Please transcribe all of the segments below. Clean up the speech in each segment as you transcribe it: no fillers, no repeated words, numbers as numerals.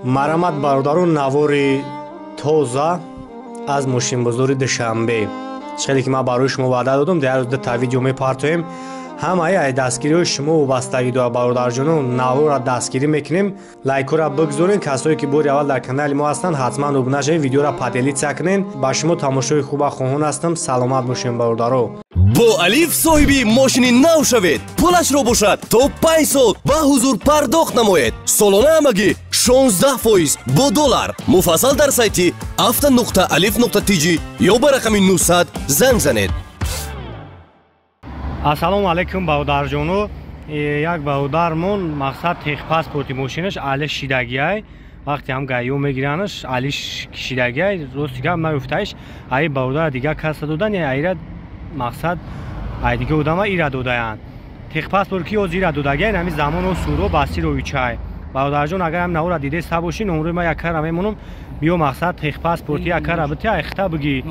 Марамат бародарон, навори тоза аз мошинбозори Душанбе. Хеле ки ман барои шумо ваъда додам, дар рӯз дута видео мепартоем. Ҳамаи ай дастгириҳои шумо вобастагӣ дорад, бародарҷонон. Наворро дастгирӣ мекунем, лайкҳоро бигзорен. Касое ки бори аввал дар канали мо ҳастанд, ҳатман обуна шавед, видеоро поделиться кунен. Ба шумо тамошои хуба хоҳон ҳастам. Саломат бошем, бародаро. Бо Алиф соҳиби мошини нав шавед. Пулашро бошад то 5 сол ба ҳузур пардохт намоед. Солона ҳамагӣ 16% бо доллар. Муфассал дар сайти авто.alif.tj ё ба рақами 900 занг занед. Ассалому алайкум, бародарҷоно. Як бародармон мақсад техпаспорти мошинаш али шидагиай. Вақте ҳам гайё мегиранаш, али шидагиай. Рости гап наёфтаиш. Ай бародар дигар каса додан, айра мақсад ай дига одама ира додаянд. Техпаспорт ки оз ира додагиай, ҳамин замоно суро басировичай. Бародарҷон, агар ҳам навора дидаста бошӣ, номрои ма якара мемонам. Биё мақсад техпаспорти якара бити, айхта бигӣ.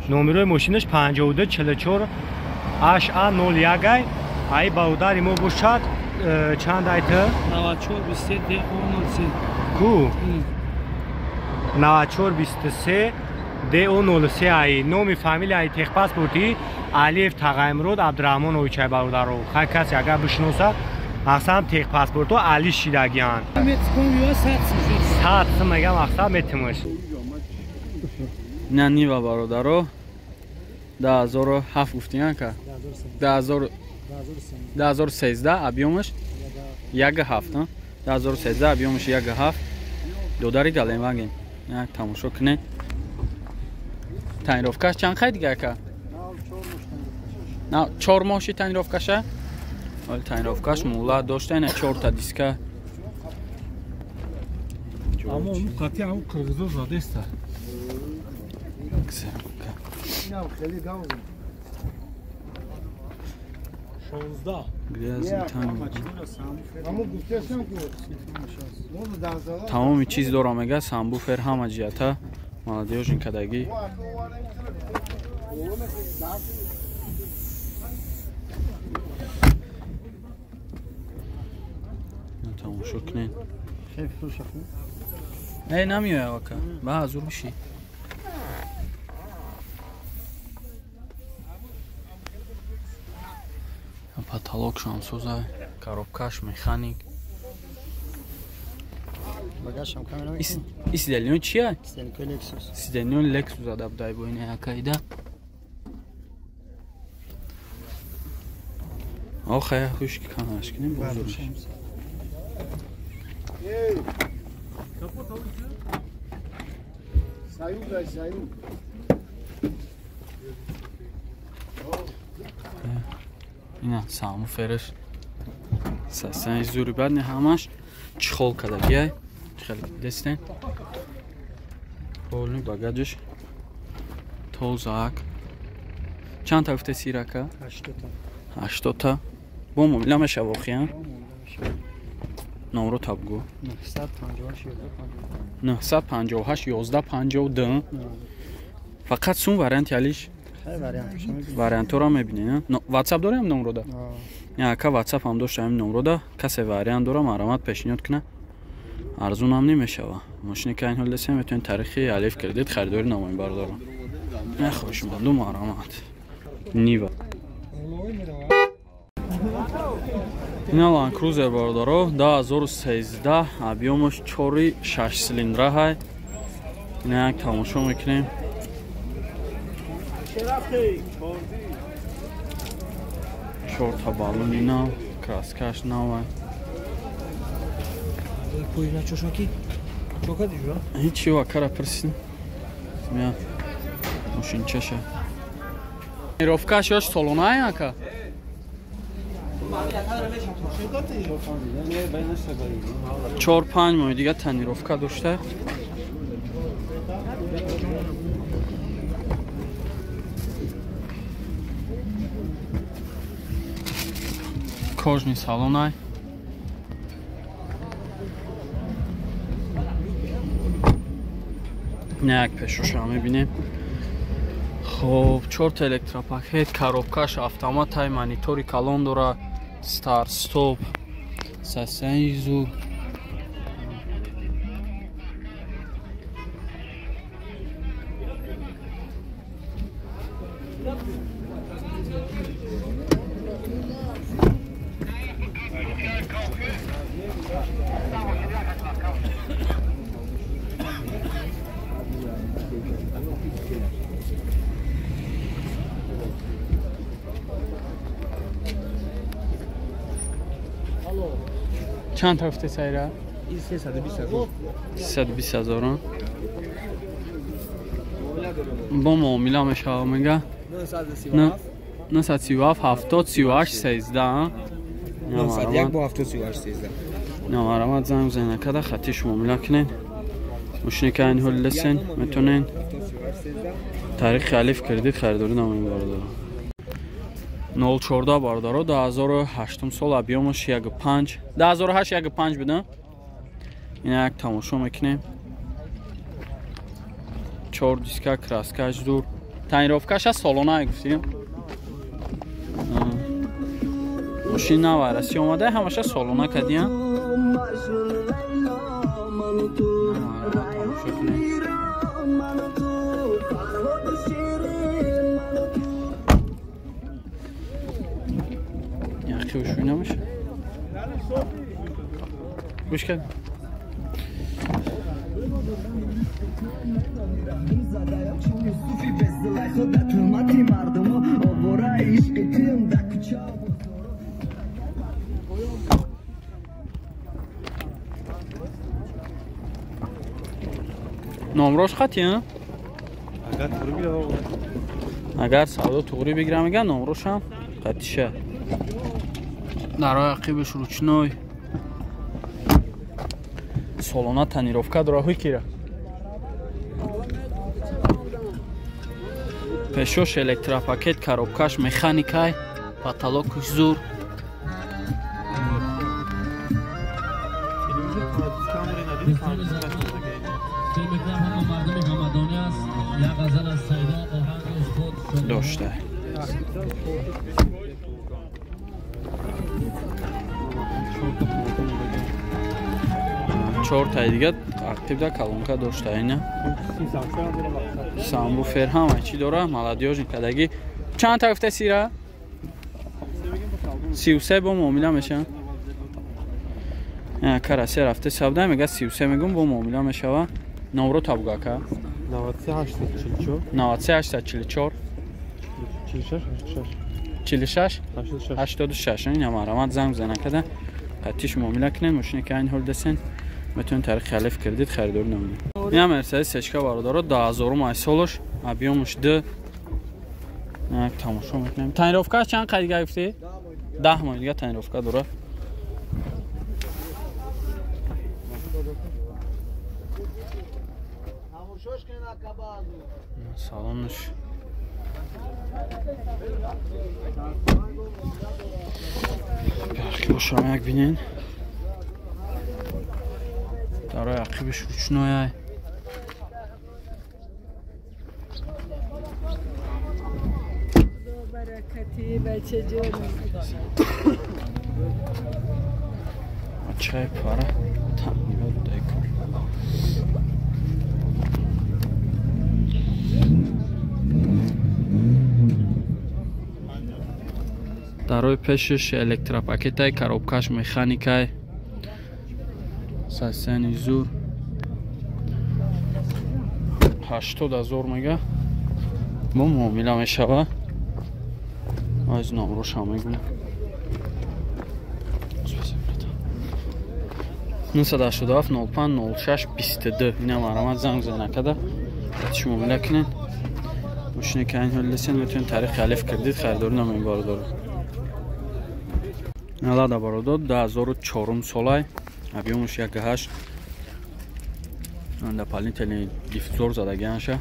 Номерои мошинаш 52 44 HA01 ай. Ай бародари мо бошад чанд айта? 94 23 DO03. Ку? 94 23 DO03 ай. Номи фамилияи техпаспорти Алиев Тағаймурод Абдураҳмонович ай, бародаро. Хай касе агар бишиноса, мақсад техпаспорто али шидагиянд. 100 сум мегам, мақсад метимаш. На нива, бародаро. 2007 гуфтиян ка? 2013 объёмаш 1,7, 2013 объёмаш 1,7. Додари Галенваген. Як тамошо кунед. Тонировкаш чанд хай дига ка? На 4 моҳши тонировкаша? Оли тонировкаш мула дошта, ина 4 та диска. Аммо он қати ам қирғизо задеста. Хеле гавз. 16. Тамоми чиз дорам, мега самбуфер ҳама ҷиҳата молодёжин кадагӣ. Тамошо кунед. Э, намеояд ака. Ба ҳазур бишӣ. Потолок шамсоза, коробкаш механик. Сидельнион чия? Сидельнион Lexus адабдай бо ина якайда. Охай хушки канаш кинем бозур. Ина саму фереш сасан зури бад не ҳамаш чхол кадагиай. Хеле дестен. Полни багажш тозак. Чанд та гуфте сирака? 80 та. 80 та. Бо муомила мешава охия? Номро та бигӯ. 958 958 11 52. Фақат сум варианти алиш? Вариантҳоро мебинед. WhatsApp дорем номрода? Яка WhatsApp ҳам дошта ҳамин номрода. Касе вариант дора, марамат пешниҳод кунад. Арзун ҳам намешава. Мошине ки айн ҳол десем, метавонед таърихи Алиф кредит харидорӣ намоем, бародарон. Нахоҳишманду марамат. Нива. Ина Land Cruiser, бародаро, 2013, объёмаш 4.6 цилиндра ҳай. Ина як тамошо мекунем. 4 та баллони нав, краскаш нав. Ҳичи вакара пирсин. Мя мошинчаша. Тонировкаш ёш солона ака? 4-5 моҳи дига тонировка дошта. Кожный салон. Не як пешоша мебинем. Хоб, 4 та электропакет, коробкаш автомат, ай монитори калон дора, старт стоп, сасенизу. Чанд та гуфте сайра? 320,000. 320,000. Бо муомила мешава мега? 937 70 38 13. 901 бо 70 38 13. Намарамат занг бизанед када хатиш муомила кунед. Мошине ки айн ҳол лесен метонен таърихи алиф кредит харидорӣ намоем бародаро. 014 бародаро 2008 сол объёмаш 1.5 2008 1.5 буда. Ина як тамошо мекунем. 4 диска краскаш зур. Тонировкаш аз солона гуфтем. Мошин нава Россия омада ҳамаша солона кадиян. Тамошо кунем. Яхи ушуй намеша. Гӯш кад. Номрош хати, агар савдо туғри бигирам меган номрошам қатиша. Дарои ақибаш ручной. Солона тонировка дора ҳуй кира. Пешош электропакет, коробкаш механикай, потолокш зур. Дошта. Чортай дига ақибда колонка дошта ина. Самбуфер ҳама чӣ дора, молодёжник кадаги. Чанд та гуфта сира? 33 бо муомила меша. Карасе рафта савда мега 33 мегум бо муомила мешава. Номро табуга ка? 93 844 93 844 46 46 86. Ина марамат занг зана када. Қатиш муомила кунем, мошине ки айн ҳол десен. Метавонед тариқи алиф кредит харидорӣ намоед. Ина Мерседес сечка бародаро 2000 солаш, объёмаш 2. Як тамошо мекунем. Тонировкаш чанд қайд гирифтӣ? 10 моҳ дига тонировка дора. Салонаш. Бошам як бинен. Дарои ақибаш ручной. Чай пара тамила дай кор. Дарои пешаш электропакетай, коробкаш механикай. Сасяни зур. 80,000 мега. Бо муомила мешава. Аз номрошам мегум. 987 05 06 22. Ина марамат занг зана када. Чӣ муомила кунед? Мошине ки айн ҳол лесен метавонед тариқи алиф кредит харидорӣ намоед бародаро. Лада бародор 2004 солай. Объёмаш 1.8. Дополнительный диффузор задагианша.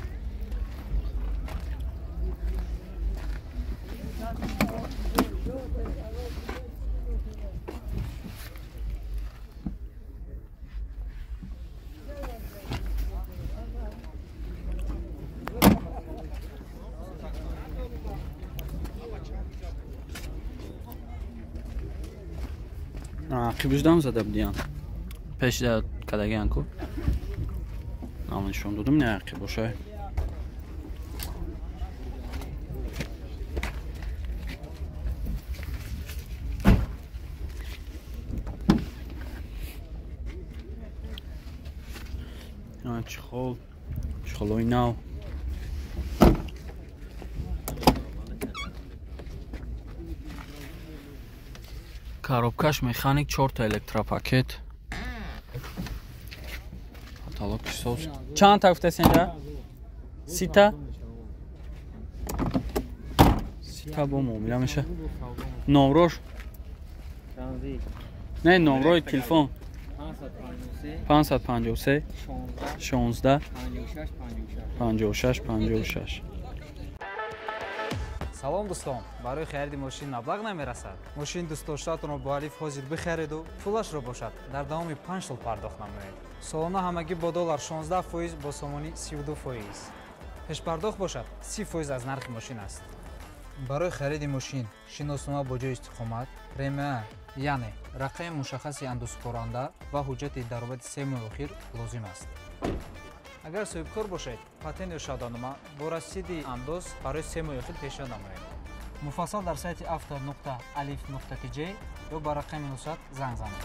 Ақибишдам зада будиян. Пешда кадагиан ку. Нам нишон додум, не ақиб бошай. Чехол, чехолои нав. Коробкаш механик, чорта электропакет, потолок соз. Чанд та гуфтесенда? Сита, сита бо муомила меша. Номрош не, номрои телефон 553 16 56 56. Салом, дӯстон! Барои хариди мошин маблағ намерасад? Мошини дӯстдоштаатонро бо Алиф ҳозир бихареду пулашро бошад дар давоми 5 сол пардохт намоед. Солона ҳамагӣ бо доллар 16%, бо сомонӣ 32%. Пешпардохт бошад 30% аз нархи мошин аст. Барои хариди мошин шиноснома бо ҷои истиқомат, РМА, яъне рақами мушаххаси андозсупоранда, ва ҳуҷҷати даромади 3 моҳи охир лозим аст. Агар соҳибкор бошед, патент ё шаҳодатнома бо расиди андоз барои 3 моҳи охир пешниҳод намоед. Муфассал дар сайти авто.алиф.тж ё ба рақами 900 занг занед.